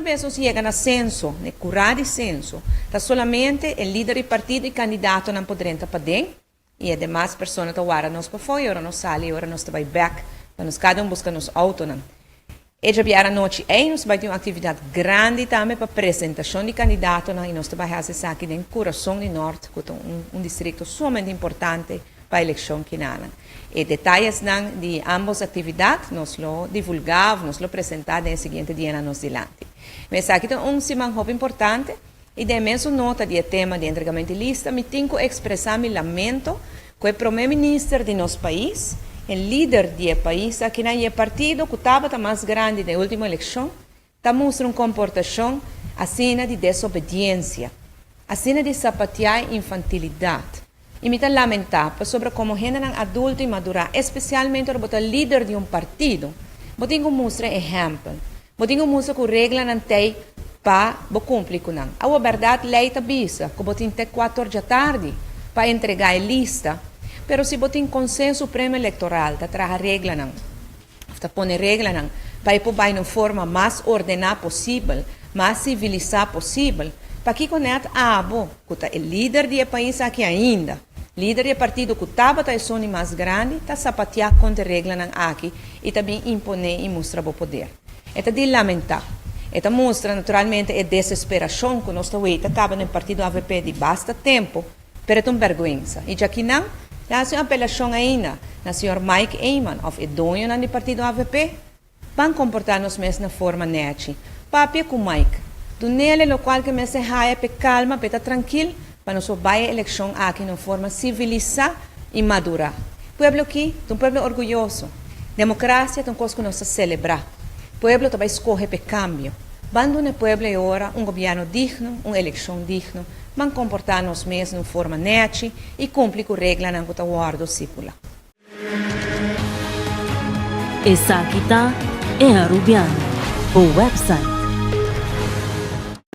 Una bes nos yega na Censo, na e curá di Censo, ta solamente e lider di partido y candidatonan por drenta paden y e demas persona ta warda nos pafó y ora nos sali y ora nos ta bay bek pa nos cada un busca nos autonan. E djabiar anochi ei nos ta bai tin un aktividat grandi tambe pa presentashon di kandidatonan i nos ta bai hasi esaki den kurason di Nort ku ta un un distrikto sumamente importante pa elekshon kinanan. E detayesnan di ambos aktividat nos lo divulgá òf nos lo presentá den e siguiente dianan nos dilanti. Esaki ta un siman hopi importante I den mesun nota di e tema di entregament di lista mi tin ku ekspresá mi lamento ku e promé minister di nos pais, e lider di e pais akinan i e partido ku tabata mas grandi den e último elekshon ta mustra un komportashon asina di desobediensia, asina di sapatiá i infantilidat. I mi ta lamentá pasobra komo hendenan adulto i madurá, espesialmente ora bo ta lider di un partido, bo tin ku mustra ehèmpel. Bo tin ku mustra ku reglanan t'ei pa bo kumpli ku nan. Awor bèrdat lei ta bisa ku bo tin te kuator djatardi pa entregá e lista, pero si bo tin Konseho Supremo Elektoral ta traha reglanan òf ta pone reglanan pa e por bai na un forma mas ordená posibel, mas sivilisá posibel, pakiko nèt abo, ku ta e lider di e pais aki ainda, lider di e partido ku tabata esun di mas grandi, ta sapatiá kontra e reglanan aki i ta bin imponé i mustra bo poder. E ta di lamentá. E ta mustra naturalmente e desesperashon ku nos ta wei ta kaba den partido avp di basta tempu, pero e ta un bèrgwensa. I djakinan ta hasi un apelashon ainda na señor Mike Eman òf e doñonan di partido avp, Ban komportá nos mes na forma nèchi. Papia ku Mike. Dunele lokual ke mester haya p'e kalma, p'e ta trankil, pa nos por bai e elekshon aki na un forma sivilisá i madurá. Pueblo ki ta un pueblo orguyoso. Demokrasia ta un kos ku nos ta selebrá. Pueblo ta bai skohe p'e kambio. Ban duna e pueblo e ora un gobièrnu digno, un elekshon digno. Ban komportá nos mes na un forma nèchi i kumpli ku reglanan ku ta wòrdu stipulá. Esaki ta E Arubiano, bo website.